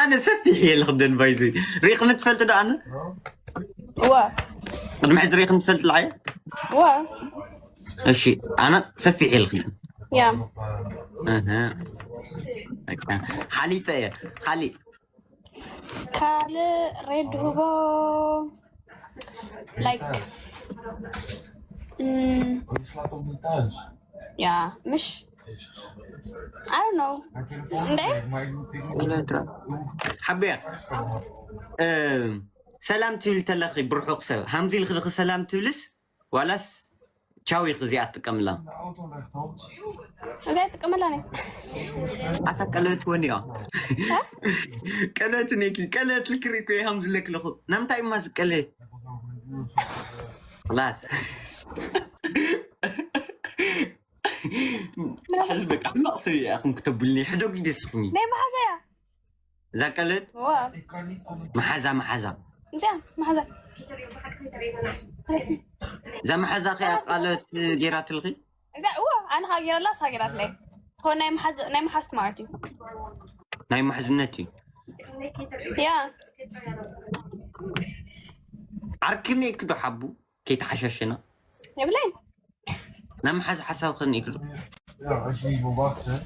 ኣነ ሰፊሕ እየ ልኽደን ባይዘይ ሪኢኽኒ ትፈልጥ ዶ ኣነ እዋ ቅድሚ ሕዚ ሪኢኽኒ ትፈልጥ ለዓየ እዋ እሺ ኣነ ሰፊሕ እየ ልኽደን ያ እህ። በቃ ሓሊፈ እየ ካሊእ ካልእ ሬድ ህቦ like mm, yeah مش I don't know እንዴ ሓቢያ እም፣ ሰላም ትብል ተለኺ ብርሑቕ ሰብ ሃምዚ ኢልኺ ዲኺ ሰላም ትብልስ ዋላስ ቻው ኢኺ እዚኣ ትጥቀምላ እዚኣ ትጥቀመላ ነ ኣታ ቀለበት ወኒኦ ቀለበት ኔኪ ቀለበት ልክሪ እኮ ሃምዚ ለክ ለኹ ናምታይ እማ ዝቀለበት ላስ ሕዚ በቃ ሕማቕ ሰብ እያ ኢኹም ክተብልኒ ሕደጉ ደስኹም ናይ መሓዛያ እዛ ቀለበት ዋ መሓዛ መሓዛ እዚኣ መሓዛ እዛ መሓዛ ከያ ቃለት ጌራትልኺ እዚኣ እዋ ኣነ ካብ ጌረላ እሳ ጌራትለይ ኾ ናይ መሓዝ ናይ መሓዝቲ ማለት እዩ ናይ መሕዝነት እዩ ያ ዓርክኒ ክዶ ሓቡ ከይተሓሻሸና የብለይ ናብ መሓዝ ሓሳብ ክኒ ክዶ Ja, als je niet wil wachten,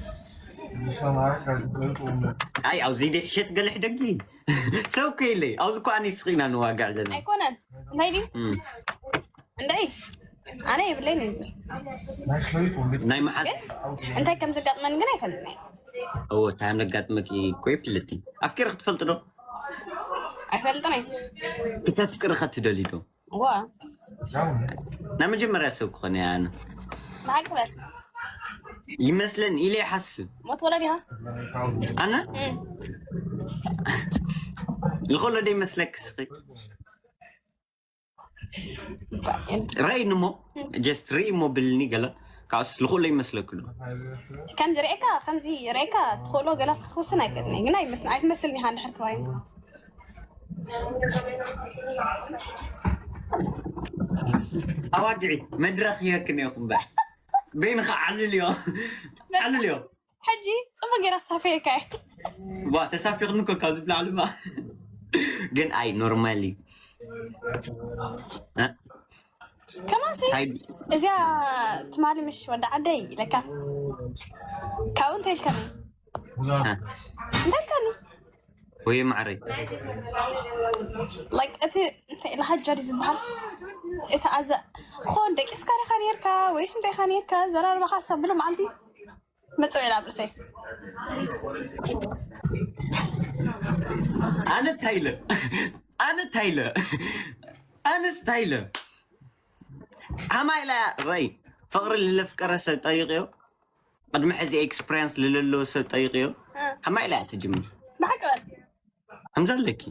dus dan haak ik het leuk onder. ኣይ ኣብዚ ድሕሸት ገለ ሕደጊ ሰብ ከይለይ ኣብዚ እኮ ኣነ ስኺና ንዋጋዕ ዘለና ኣይኮነን እንታይ ድዩ እም። እንታይ ኣነ የብለይን ይብል Mijn sleutel ligt ናይ መሓዝ ግን እንታይ ከም ዘጋጥመኒ ግን ኣይፈልጥን እዎ እንታይ ከም ዘጋጥመኪ እኮ ይፍለጥ እዩ ኣፍቂርኺ ትፈልጢ ዶ ኣይፈልጥን እየ ክተፍቅሪ ከትደሊ ዶ ዋ jou niet. ናይ መጀመርያ ሰብ ክኾነ እያ ኣነ ብሓቂ በል ይመስለኒ ኢለ ይሓስብ ሞት ወለድ ኢኻ ኣነ እም። ልኾሎ ዶ ይመስለኪ ስኺ ራእይኒ እሞ ጀስት ርኢ እሞ ብልኒ ገለ ካብስ ልኽእሎ ይመስለክሉ ከምዚ ርኤካ ከምዚ ርኤካ ትኽእሎ ገለ ክውስን ኣይክእልን እየ። ግን ኣይመት- ኣይትመስልን ኢኻ እንድሕር ክባይ ኣዋግዒ መድረኽ ይህክን ኢኹም በ በይንኻ ዓልልዮ ዓልልዮ ሕጂ ፅቡቅ ገይራ ክሳፈየካ እየ ዋ ተሳፊኽኒ እኮ ካብ ዝብላዕ ልባ ግን ኣይ ኖርማሊ ከማንሲ እዚኣ ትማሊ ምሽ ወዲ ዓደይ ኢለካ ካብኡ እንታይ ኢልካኒ እንታይ ኢልካኒ ወይ ማዕረይ like እቲ እንታይ ኢልካ ጃዲ ዝበሃል እቲ ኣዘ ኾን ደቂስካ ዲኻ ነርካ ወይስ እንታይ ኢኻ ነርካ ዘራርባኻ ሳብሉ መዓልቲ መፅው ኢላ ኣብ ርእሰይ ኣነ እንታይ ኢለ ኣነ እንታይ ኢለ ኣነስ እንታይ ኢለ ሓማይ ኢላ ረይ ፍቕሪ ልለፍቀረ ሰብ ጠይቅዮ ቅድሚ ሕዚ ኤክስፕሪንስ ልለለዎ ሰብ ጠይቅዮ ሓማይ ኢላ እያ ትጅምር ብሓቂ በል ከምዛ ኣለኪ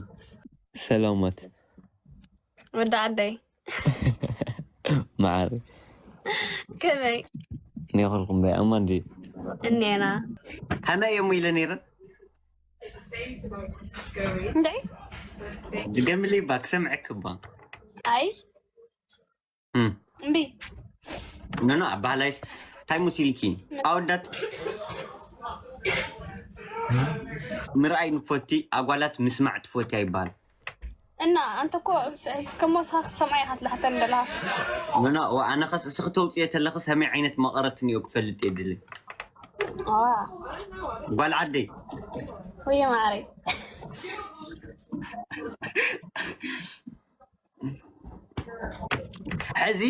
ሰላማት ወዲ ዓደይ መዓር ከመይ ኔኸልኩም በይ ኣማ እንዲ እኔና ከመይ እዮም ኢለ ነይረ እንታይ ድገምለይ ባ ክሰምዐክ ባ ኣይ እምቢ ኖኖ ኣባህላይስ እንታይ ሙሲልኪ ኣወዳት ምርኣይ ንፎቲ ኣጓላት ምስማዕ ትፎቲ ኣይበሃል እና ኣንተ እኮ ከሞ ስኻ ክትሰምዓ ኢኻ ትላሕተን ደለኻ ኖኖ ኣነ ኸስ እስኺ ተውፅኦ ተለኽስ ከመይ ዓይነት መቐረት ንዮ ክፈልጥ እየ ድሊ ጓል ዓደይ ወየ ማዕረይ ሕዚ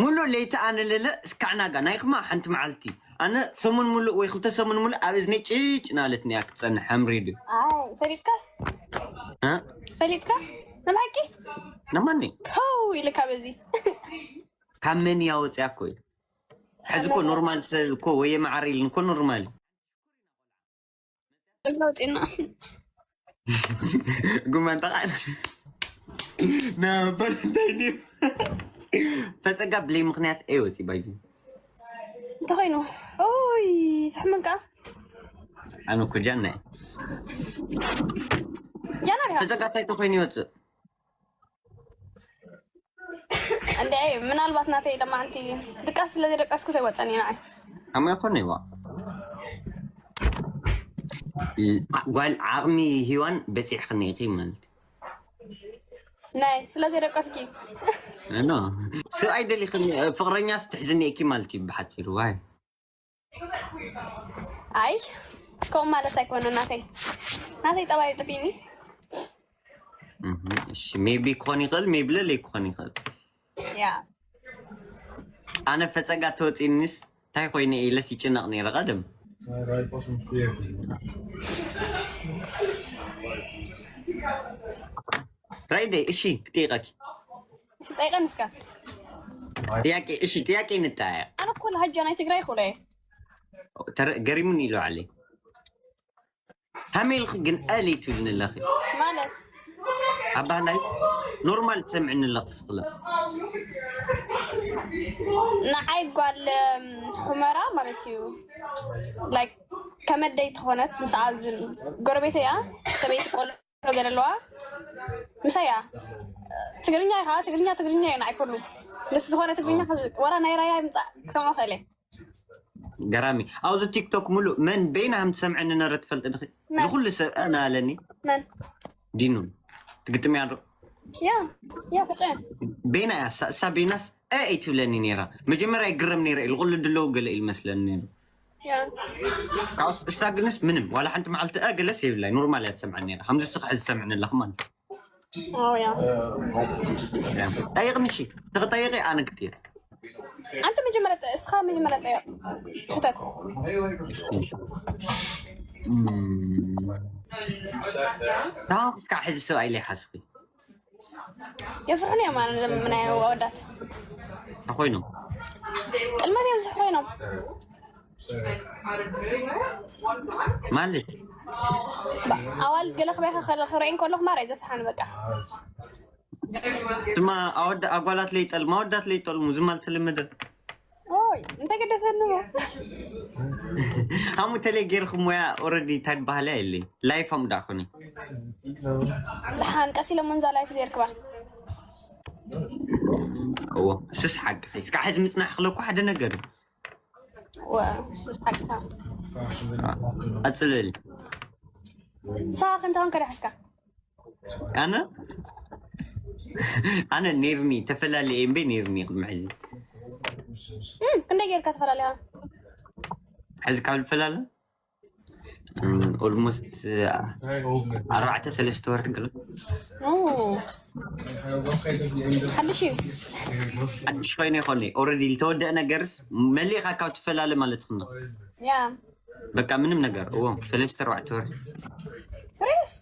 ሙሉእ ለይቲ ኣነ ለለ እስካዕ ናጋ ናይክማ ሓንቲ መዓልቲ ኣነ ሰሙን ሙሉእ ወይ ክልተ ሰሙን ሙሉእ ኣብ እዝነይ ጭጭ ናለት ንያ ክትፀንሕ ሕምሪዱ ፈሊጥካስ ፈሊጥካ ንብሓቂ ነማኒ ከው ኢልካ በዚ ካብ መን እያ ወፅያ እኮ እዩ ሕዚ እኮ ኖርማል ሰብ እኮ ወየ መዓር ኢልን እኮ ኖርማል እዩ ለውጢና ጉመን ተቃል ነበር እንታይ ድዩ ፈፀጋ ብለይ ምክንያት እየ ወፂ ባይ እንተኮይኑ ኦይ ዝሕመን ከዓ ኣነ እኮ ጃና እየ ጃና ዲኻ ፈፀጋ እንታይ ተኮይኑ ይወፅእ እንደ ምናልባት ናተይ ድማ ሓንቲ ድቃስ ስለ ዝደቀስኩ ዘይወፀኒ ንዓይ ኣማ ይኮነ ይዋ ጓል ዓቕሚ ሂዋን በፂሕኽኒ ኢኺ ማለት እዩ። ናይ ስለዚ ደቀስኪ ኖ፣ ሰብኣይ ደሊኽኒ፣ ፍቕረኛ ስትሕዝኒ ኢኪ ማለት እዩ ብሓፂሩ። ዋይ ኣይ ከምኡ ማለት ኣይኮነ ናተይ ናተይ ጠባይ ጥፊኒ። እሺ፣ ሜቢ ክኾን ይኽእል፣ ሜቢ ለለይ ክኾን ይኽእል። ያ ኣነ ፈፀጋ ተወፂኒስ እንታይ ኮይነ ኢለስ ይጭነቕ ነይረ ቀደም። ራይደይ እሺ ክጠይቀኪ እሺ ጠይቀን እስካ ጥያቄ። እሺ ጥያቄ ንጠያየቅ። ኣነ እኮ ለሃጃ ናይ ትግራይ ኩለ ተረ- ገሪሙኒ ኢሉ ዓለይ ሃሜልክ ግን ኣሊ ትብልኒ ኣለኺ ማለት ኣባህላይ ኖርማል ትሰምዕኒ ኣለኽስ ክለ ንዓይ ጓል እም፣ ሑመራ ማለት እዩ ላይክ ከመደይ ትኾነት ምስ ኣዝም ጎረቤት እያ ሰበይቲ ቆልዑ ገለ ኣለዋ ምሳያ ትግርኛ ኢኻ ትግርኛ ትግርኛ እዩ ንዓይ ኩሉ ንሱ ዝኾነ ትግርኛ ወላ ናይ ራያ ይምፃእ ክሰምዖ ክእል እየ ገራሚ ኣብዚ ቲክቶክ ሙሉእ መን በይና ከም ትሰምዐኒ ነረ ትፈልጥ ድኺ መን? ዝኩሉ ሰብ ኣነ ኣለኒ መን ዲኑ ትግጥምያ ዶ ያ ያ ፈጠ ቤና እያ እሳ- እሳ ቤናስ እ ኣይትብለኒ ነይራ መጀመርያ ይግረም ነይረ ኢሉ ኩሉ ድለው ገለ ኢሉ መስለኒ ነይሩ ያ ካብስ እሳ ግንስ ምንም ዋላ ሓንቲ መዓልቲ እ ገለስ የብላይ ኖርማል እያ ትሰምዐኒ ነይራ ከምዚ ስኻ ዝሰምዕኒ ኣለኹ ማለት እዩ ኦ ያ ጠይቕኒ እሺ ትኽጠይቂ ኣነ ክትየ አንተ መጀመሪያ ጠ- እስኻ መጀመሪያ ጠይቕ ሕተት እስካ ሕዚ ሰብ ኣይለይ ሓስኺ የፍርሑን እዮም ኣነ ዘምናይ ኣወዳት ኮይኖም ጥልመት እዮም ዝሕረኖም ማለት ኣዋል ገለ ክበይካ ክረአን ከለኹ ማራ እዩ ዘፍርሓኒ በቃ ድማ ኣወዳ ኣጓላት ለይጠልሙ ኣወዳት ለይጠልሙ ዝማል ተለመደ ኦይ እንታይ ገደሰኒ ሃሙ ተለይ ጌርኩም ሞያ ኦረዲ እንታይ ባህላ የለይ ላይፍ ሃሙ ዳኹኒ ደሓን ቀስ ኢሎም እንዛ ላይፍ ዘይርክባ እዎ ስስ ሓቂ እስካ ሕዚ ምፅናሕ ክለኩ ሓደ ነገር እዩ ወ- ሱስ ሓቅካ ቀፅልል ንስኻ ክንትኾን ከዳሕስካ ኣነ ኣነ ኔርኒ ተፈላለየ እምበይ ኔርኒ ቅድሚ ሕዚ እም፣ ክንደይ ጌርካ ተፈላለኻ ሕዚ ካብ ዝፈላለ ኦልሞስት ኣርባዕተ ሰለስተ ወርሒ ገለ ኦ፣ ሓድሽ እዩ ሓድሽ ኮይነ ይኮነ ኦረዲ ዝተወደአ ነገርስ መሊእካ ካብ ትፈላለ ማለት ክንዶ ያ በቃ ምንም ነገር እዎ ሰለስተ ኣርባዕተ ወርሒ ስሪስ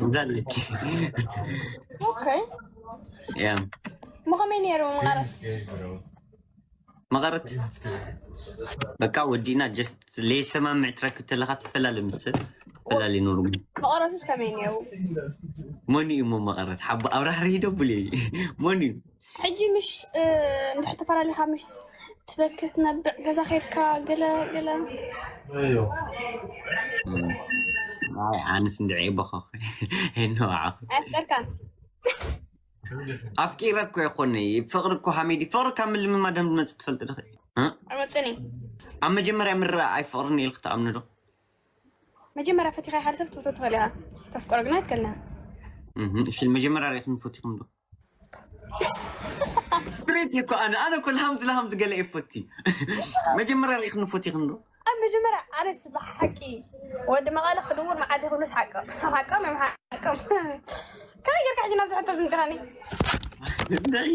እንዳለኪ ኦኬ ያ ምኸመይ ነይሩ ምቐረት መቐረት በቃ ወዲና ጀስት ለይሰማምዕ ትረክብ ተለካ ትፈላለ ምስል ትፈላለ ይኖሩ መቐረቱስ ከመይ ነይሩ መን እዩ እሞ መቐረት ሓቡ ኣብራህሪ ሂደቡል እዩ መን እዩ ሕጂ ምሽ እንድሕ ተፈላለኻ ምሽ ትበክ ትነብዕ ገዛ ከድካ ገለ ገለ ኣይ ኣንስ እንድዒ በኸ ሄኖ ዓኹ ኣያፍቀርካን ኣፍቂረ እኮ ይኮነ ፍቅሪ እኮ ሃሜዲ ፍቅሪ ካብ ምልምማድ ከም ዝመፅእ ትፈልጥ ዶ እ? ኣይመፅእን እዩ ኣብ መጀመርያ ምርእ ኣይፍቅርን ኢልክ ትኣምኒ ዶ መጀመርያ ፈቲኻ ሓደ ሰብ ትፈቶ ትኽእል ኢኻ ተፍቀሮ ግን ኣይትከልና እህ፣ እሺ መጀመርያ ሪኢክን ፈቲኹም ዶ ስትሬት እኮ ኣነ ኣነ እኮ ልሃምዝ ልሃምዝ ገለ ይፈቲ መጀመርያ ሪኢክን ፈቲኹም ዶ ኣብ መጀመርያ ኣነስ ብሓቂ ወዲ መቐለ ክድውር መዓልቲ ክብሉስ ሓቆም ሓቆም እዮም ሓቆም ከመይ ጌርካ ሕጂ ናብዚ ሕቶ ዝምፅኻኒ እንታይ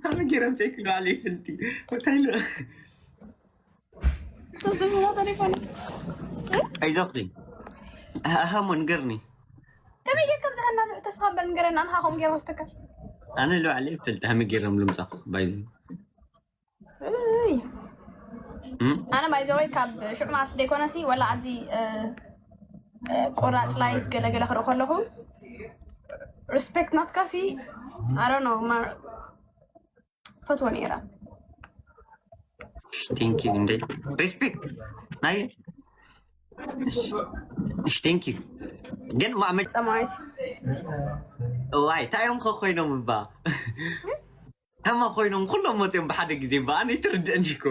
ኣነ ገይሮም ቼክ ዶ ኣለ ይፍልቲ እንታይ ኢሉ ተስምሞ ተሌፎን ኣይዞኺ ኣሃሞ ንገርኒ ከመይ ጌርካ ምፅኻኒ ናብዚ ሕቶ ስኻ እምበር ንገረና ኣንኻ ከምኡ ገይረ ወስተካ ኣነ ልባዕለ ይፈልጥ ሃመ ገይሮም ልምፃኹ ባይዙ ኣነ ባይዘወይ ካብ ሽዑ ማለት ዘይኮነሲ ወላ ኣብዚ ቆራፅ ላይ ገለገለ ክርኢ ከለኹ ሪስፔክት ናትካ ሲ ኣረ ነው ፈትዎ ነይራ ቴንኪ እንደ ሪስፔክት ናይ እሽ ቴንኪ ግን ማመ ፀማዊት ዋይ እንታይ እዮም ከ ኮይኖም እባ ከማ ኮይኖም ኩሎም መፅኦም ብሓደ ግዜ እባ ኣነ ይትርድእኒ እኮ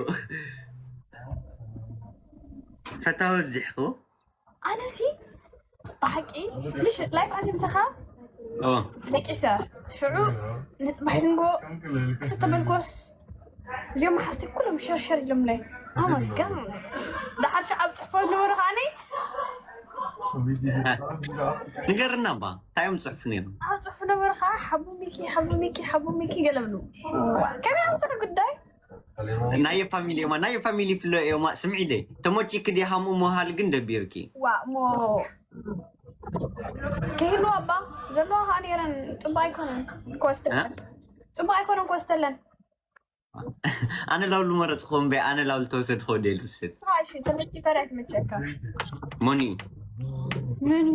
ፈታዊ ኣብዚሕኹ ኣነሲ ብሓቂ ምሽ ላይፍ ኣትምሰኻ ኦ ደቂሰ ሽዑ ንፅባሕ ዝንጎ ክፍተበልኮስ እዚኦም መሓዝቲ ኩሎም ሸርሸር ኢሎምለይ ኣማጋ ደሓር ሸዓብ ፅሕፎ ዝነበሩ ከዓኒ ንገርና ባ እንታይ እዮም ዝፅሕፉ ነይሮም? ኣብ ፅሑፍ ነበሩ ከዓ ሓቡ ሚኪ ሓቡ ሚኪ ሓቡ ሚኪ ገለብሉ ከመይ ኣምፅእ ጉዳይ ናየ ፋሚሊ ዮማ ናየ ፋሚሊ ፍሎ ዮማ ስምዒ ደይ ተሞቺ ክዲ ሃሙ መሃል ግን ደቢርኪ ዋ እሞ ከይህልዋ እባ ዘለዋ ከዓ ነይረን ፅቡቅ ኣይኮነን ክወስተለን ፅቡቅ ኣይኮነን ክወስተለን ኣነ ላውሉ መረፅኹ እምበይ ኣነ ላውሉ ተወሰድኮ ደይ ልውሰድ እሺ ተመችካ ዳይ ትመቸካ ሞኒ ምን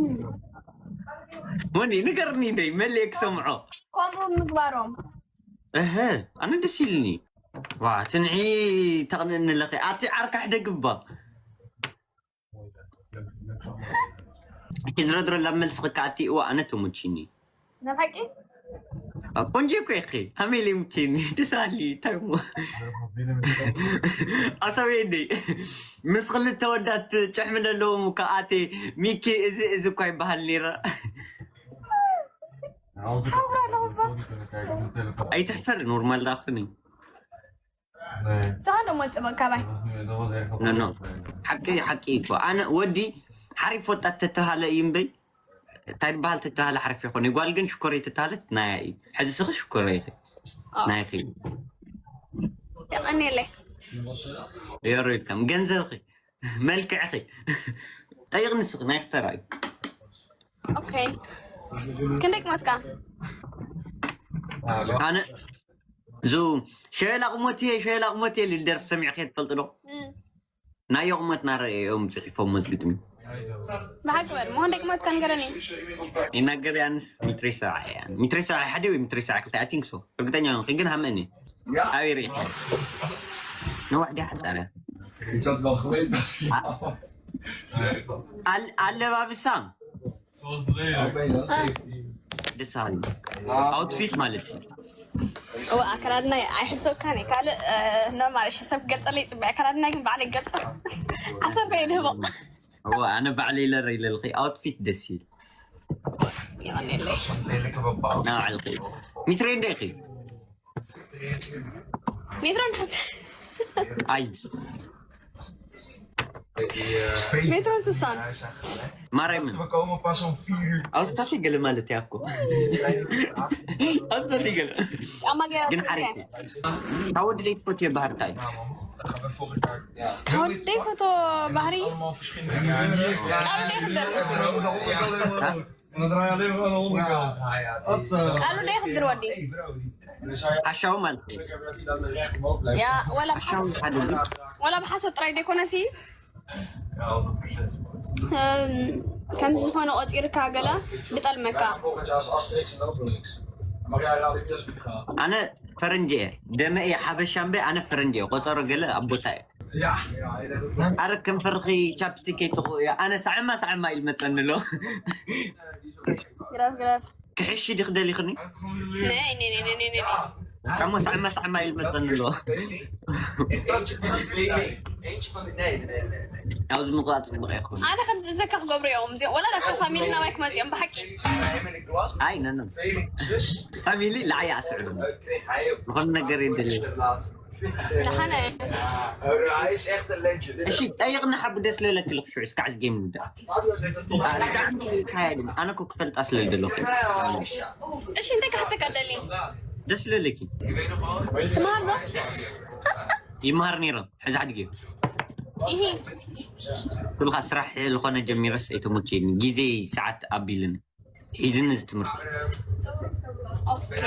ሞኒ ንገርኒ ደይ መለየ ክሰምዖ ከምኡ ምግባሮም እህ ኣነ ደስ ኢልኒ ዋ ትንዒ ተቕንእኒ ኣለኺ ኣቲ ዓርካ ሕደግባ ሕድረድረ ላብ መልስኺ ከኣቲ እዋ ኣነ ተሞቺኒ ናይ ሓቂ ቆንጆ እኮ ኢኺ ሃመይ ለይ ሙቼኒ ደስ ኣሊ እንታይ እሞ ኣሰበይ ደይ ምስ ክልተ ወዳት ጭሕሚ ለለዎም ከኣቴ ሚኪ እዚ እዚ እኳ ይበሃል ነይረ ኣይትሕፈር ኖርማል ዳኣኽኒ ዝሃሎ መፅበቅ ካባይ ኖኖ ሓቂ ሓቂ እኮ ኣነ ወዲ ሓሪፍ ወጣት ተተሃለ እዩ እምበይ እንታይ ዝበሃል ተተሃለ ሓሪፍ ይኮነ ጓል ግን ሽኮረይ ተተሃለት ናያ እዩ ሕዚ ስኽስ ሽኮረይ ኢኺ ናይኺ የቀኒለይ የሮይትከም ገንዘብኺ መልክዕኺ ጠይቕ ንስኺ ናይ ክተራ እዩ ኦኬ ክንደይ ቁመትካ ኣነ ዙ ሸላ ቁመት እየ ሸላ ቁመት እየ ልደርፍ ሰሚዕኸ ትፈልጥ ዶ ናይ ቁመት ናረኦም ፅሒፎም መዝግጥሚ ብሓቂ በል ሞ ክንደይ ቁመትካ ንገረኒ ይናገር ያንስ ሚትሪ ሰብዓ እያ ሚትሪ ሰብዓ ሓደ ወይ ሚትሪ ሰብዓ ክልተ ኣይ ቲንክ ሶ እርግጠኛ ሆንኪ ግን ሃመኒ ኣበይ ርኢኻ ነዋሕ ድያ ሓፃር እያ ኣለባብሳ ደስ በሃሊ ኣውትፊት ማለት እዩ እዋ ኣከዳድና ኣይሕሰብካን ካልእ ኖርማል እሺ ሰብ ክገልፀለይ ፅቡቅ ኣከዳድና ግን ባዕለ ገልፀ ዓሰርተ የድህቦ እዋ ኣነ ባዕለ ይለረ ይለልኺ ኣውትፊት ደስ ይብል ይቀኒለይ ናባዕልኺ ሚትሮ እንደ ኢኺ ሜትሮን ሓንቲ ኣይ ሜትሮን ስሳን ማርያምን ኣውቶታት ገለ ማለት እያ እኮ ኣውቶታት ገለ ጫማ ገይራ ግን ሓሪፍ ካብ ወዲ ለይትፈትዮ ባህርታይ ካብ ወደይ ፎቶ ባህሪ ቃሉ ዶ ይኽብር ቃሉ ዶ ይኽብር ወዲ ሓሻዊ ማለት እዩ ያ ወላ ሓሻዊ ሓደ ወላ ብሓሶት ጥራይ ደይኮነሲ ከምዚ ዝኾነ ቆፂርካ ገለ ብጠልመካ ኣነ ፈረንጂ እየ ደመ እየ ሓበሻ እምበይ ኣነ ፈረንጂ እየ ቆፀሮ ገለ ኣቦታ እየ ኣረ ከም ፈርኺ ቻፕስቲክ ከይትቑ እያ ኣነ ሳዕማ ሳዕማ ኢል መፀኒ ኣሎ ግራፍ ግራፍ ክሕሺ ዲኺ ደሊኽኒ ነይ ነይ ነይ ነይ ነይ ሳዕማ ሳዕማ ሳዕማ ኢል መፀኒ ኣሎ ኣብዚ ምቑራፅ ፅቡቕ ይኹን ኣነ ከምዚ እዘካ ክገብሩ እዮም እዚኦም ወላ ዳካ ፋሚሊ ናባይ ክመፅኦም ብሓቂ ኣይ ነነ ፋሚሊ ላዓይ ኣስዕሉ ዝኾነ ነገር የደለ ንሓነ እሺ ጠይቕና ሓቡ ደስ ለለክልክ ሽዑ እስካዕ ዝጌም ንዳ ኣነ ኮ ክፈልጣ ስለ ዝደለኹ እሺ እንታይ ክሓተካ ደሊ ደስ ለለኪ ትምሃር ዶ ይመሃር ነይረ ሕዚ ሓድጊ ይሂ ብልካ ስራሕ ዝኾነ ጀሚረስ ኣይተመቸኒ ግዜ ሰዓት ኣቢልን ሒዝኒ እዚ ትምህርቲ ኦኬ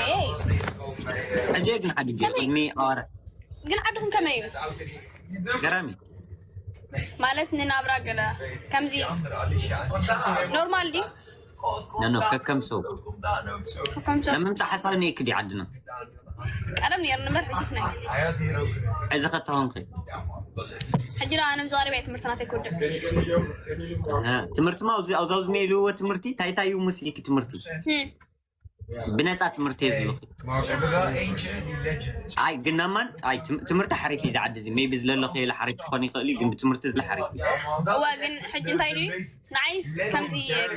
ሕጂ ግን ሓድጊ ቅድሚ ኣዋረ ግን ዓድኹም ከመይ እዩ ገራሚ ማለት ንናብራ ገለ ከምዚ ኖርማል ዲ ነኖ ከከም ሰው ከምዚ ለምምፃ ሓሳብ ነይክዲ ዓድና ቀደም ነይሩ ንበር ሕጅስ ናይ ሕዚ ከተኾንኺ ሕጂ ዶ ኣነ ምስ ቀሪበ ትምህርቲ ናተይ ክውድእ ትምህርቲ ማ ኣብዚ ኣብዚ ኣብዚ ነይልዎ ትምህርቲ ታይታይ እዩ ምስልኪ ትምህርቲ ህም። ብነፃ ትምህርቲ እየ ዝብልኺ። Maar we hebben wel eentje die legend is. ኣይ ግናማን ኣይ ትም- ትምህርቲ ሓሪፍ እዩ ዝዓዲ እዚ ሜቢ ዝለለኽዮ ሓሪፍ ክኾን ይኽእል እዩ፣ ግን ብትምህርቲ ዝለ ሓሪፍ እዩ። እዋ ግን ሕጂ እንታይ ድዩ ንዓይስ ከምዚ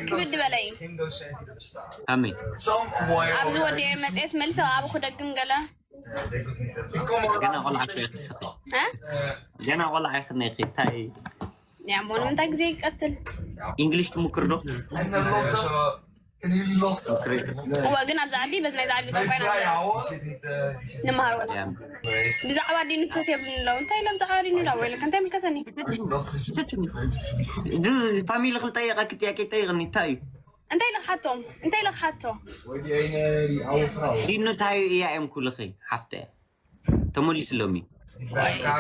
ክብድ በለ እዩ። Geen docent die er bestaat. ከመይ Some boy. ኣብዚ ወዲኦ መፅኤስ መልሰ ኣብኡ ክደግም ገለ Ik kom ገና al ቆልዓ ኢኺ ክስኺ እ? ገና ቆልዓ ኢኺ ነይኺ እንታይ ያሞ ንምንታይ ግዜ ይቀትል? ኢንግሊሽ ትምክር ዶ? En dan loopt dat. En die loopt. እዋ ግን ኣብዚ ዓዲ በዚ ናይ ዝዓዲ ጠንቋይና Houden. Die zit niet, eh, die zit ንመሃር ወላ ያ ብዛዕባ ዲኑ ትፈት የብልን ኣለዉ እንታይ ኢሎም ብዛዕባ ዲኑ ኢላ ወይለ ከንታይ ምልከተኒ? Dat is ፋሚሊ ክልጠየቀ ክጥያቄ ይጠይቅኒ እንታይ እዩ? እንታይ ኢለ ክሓቶም እንታይ ኢለ ክሓቶ? Hoe heet die ene, die oude vrouw? ዲኑ እንታይ እዩ እያ እዮም ኩልኺ ሓፍተ ተመሊስሎሚ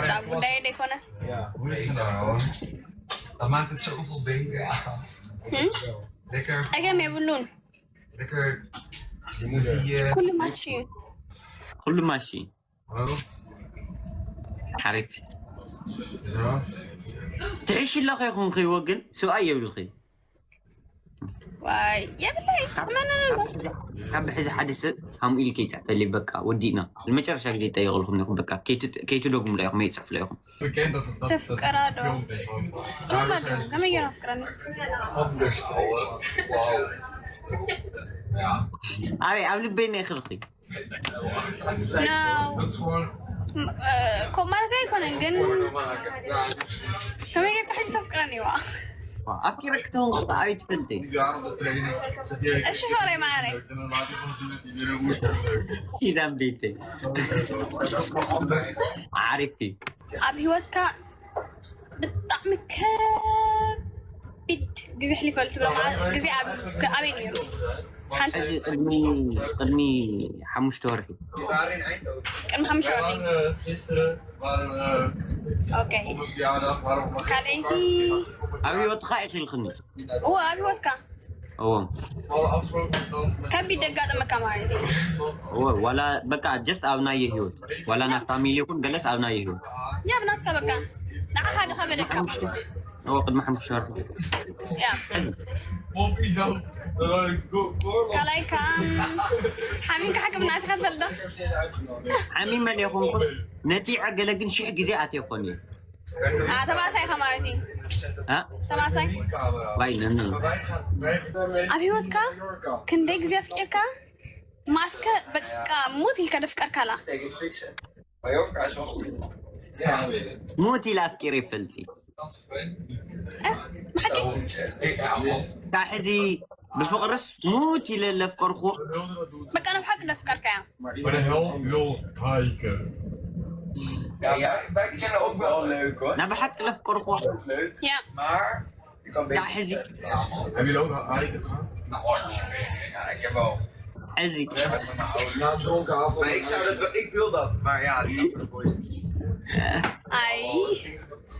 ስራ ጉዳይ ደይኮነ Ja, hoe heet ze nou? Dat maakt het zoveel beter. Ja. እም? Lekker, ፀገም የብሉን lekker. Die, eh, ኩሉ ማሽ እዩ። ኩሉ ማሺ hallo? ሓሪፍ Ja. ትሕሺ ኣለኸ ይኹን ክይዎ ግን ስብኣይ የብልኺ ዋይ የብለይ መነን ኣሎ ካብ ሕዚ ሓደ ሰብ ሃምኡ ኢሉ ከይፅሕፈልይ በቃ ወዲእና ንመጨረሻ ግዜ ይጠየቕልኩም ነኹም በቃ ከይትደግሙላ ኢኹም የይፅሕፍላ ኢኹም Bekend dat het dat ተፍቅራ ዶ filmpje. ትብላ ዶ ከመይ ገይራ ኣፍቅረኒ Anders. Wow. Ja. ኣበይ ኣብ ልበይ ናይ ክልኺ ነው Dat is gewoon. ኮ ማለት ኣይኮነን ግን Ja, ከመይ ጌርካ ሕጂ ተፍቅረኒ ዋ ኣፍቂረ ክትኸውን ከሎ ኣበይ ትፈልጢ die daar op de training. Zet die እሺ ፍቅረይ ማዕረይ En dan laat hij gewoon zien dat hij weer een moeite heeft. ኪዳን ቤተይ Anders. ዓሪፍ እዩ ኣብ ህይወትካ ብጣዕሚ ከቢድ ግዜ ሕሊፈሉ ትብል መዓ- ግዜ ኣብ- ኣበይ ነይሩ ሓንቲ ሕጂ ቅድሚ ቅድሚ ሓሙሽተ ወርሒ ቅድሚ ሓሙሽተ ወርሒ Eh, gisteren waren we ኦኬ op mijn verjaardag, waren we ካልኣይቲ ኣብ ህይወትካ ኢኺልክኒ እዎ ኣብ ህይወትካ እዎ hadden afgesproken dan met ከቢድ ደጋጠመካ ማለት እዩ እዎ ዋላ በቃ ጀስት ኣብ ናየ ህይወት ዋላ ናብ ፋሚሊ ይኹን ገለስ ኣብ ናየ ህይወት ያ ብናትካ በቃ ንዓኻ ድኸበደካ እዎ ቅድሚ ሓሙሽተ ወርሒ ያ Poppy zo. Eh, go- go- ካልኣይ ከዓ ሓሚምካ ሕክምና ኣቲኻ ትፈልጥ ዶ ሓሚመን የኾንኩስ ነቲዐ ገለ ግን ሽሕ ግዜ ኣትየ ኮን እዩ ኣ፣ ተባእሳይ ኢኻ ማለት እዩ እ? ተባእሳይ ዋይ ነነ ኣብ ህይወትካ ክንደይ ግዜ ኣፍቂርካ ማስከ በቃ ሙት ኢልካ ደፍቀርካላ Mallorca is wel goed. Ja, weet het. ሙት ኢለ ኣፍቂረ ይፈልጢ እ? ብሓቂ Ja, man. ካብ ሕዚ ብፍቕርስ ሙት ኢለ ለፍቀርኩ በቃ ናብ ሓቂ ደፍቀርካያ Maar de helft wil hiken. Ja, ja, wij kennen ook wel leuk hoor. ናብ ሓቂ ለፍቀርኩ Leuk, ያ maar je kan ካብ beter. ሕዚ Hebben jullie ook al hiken? Nou, ja, ik heb wel. ሕዚ Na een dronken avond. Maar ik zou dat wel, ik wil dat, maar ja, die andere boys. ኣይ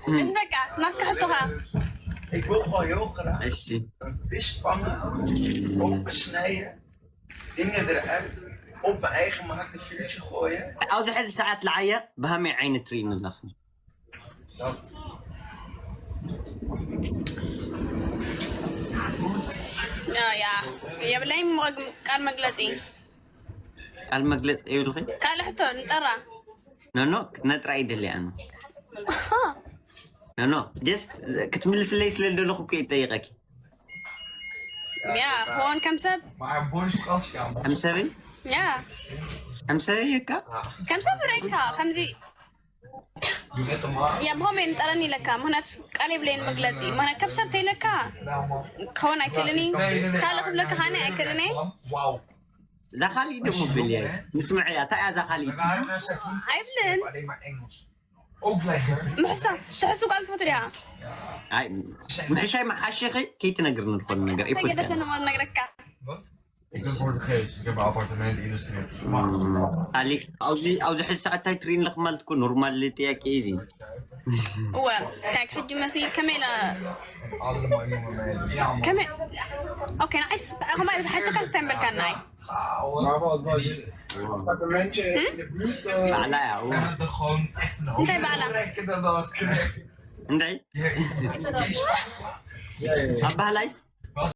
እዚ በቃ ናትካ ሕቶኻ Ik wil gewoon heel graag እሺ een vis vangen, opensnijden, dingen eruit, op mijn eigen gemaakte vuurtje gooien. ኣብዚ ሕዚ ሰዓት ለዓያ ብሃመይ ዓይነት ትርእኒ ኣለኹ Dat. ያ የብለይ ቃል መግለፂ ቃል መግለፂ የብልኺ ካልእ ሕቶ ንጠራ ኖኖ ክትነጥራ ይደልያ ኣነ ኖኖ ጀስት ክትምልስለይ ስለ ዝደለኹ እኮ ይጠይቀኪ ያ ክኾን ከም ሰብ Maar boys, als je aan ከም ሰበይ ያ ከም ሰበይ እካ ከም ሰብ ርኢካ ከምዚ doe met de man. ያ ብኸመይ ንጠረኒ ኢለካ ምክንያቱ ቃል የብለይን መግለፂ ምክንያት ከም ሰብ ተይለካ Nou, man. ክኸውን ኣይክእልን እዩ ካልእ ክብለካ ከዓኒ ኣይክእልን እየ Wauw. እዛ ካሊእ ደሞ ብልያ ምስምዐያ እንታይ እያ እዛ ካሊእ We waren naar Saki. ኣይብልን Alleen maar Engels. Ook lekker. ምሕሳ ትሕሱ ቃል ትፈቱ ዲኻ ኣይ ምሕሻይ መሓሸኺ ከይትነግርኒ ዝኾነ ነገር ተገደሰ ይፈቀ ንሞ ነግረካ Wat? Ik ben Portugees, ik heb een appartement in Utrecht. ካሊእ ኣብዚ ኣብዚ ሕዚ ሰዓት እንታይ ትርእኒ ኣለኹ ማለት እኮ ኖርማል ጥያቄ እዩ እዚ እወ እንታይ ሕጂ መሲ ከመይ ኢላ Allemaal jonge meiden. Ja, man. ከመይ ኦኬ ንዓይስ ከመይ ዝሓተካ ስታይ በልካ ንዓይ Appartementje in de buurt. Eh, ባዕላ እያ we hadden gewoon echt een hoop እንታይ ባዕላ lekker dan dat. እንታይ Kies. ኣብ ባህላይስ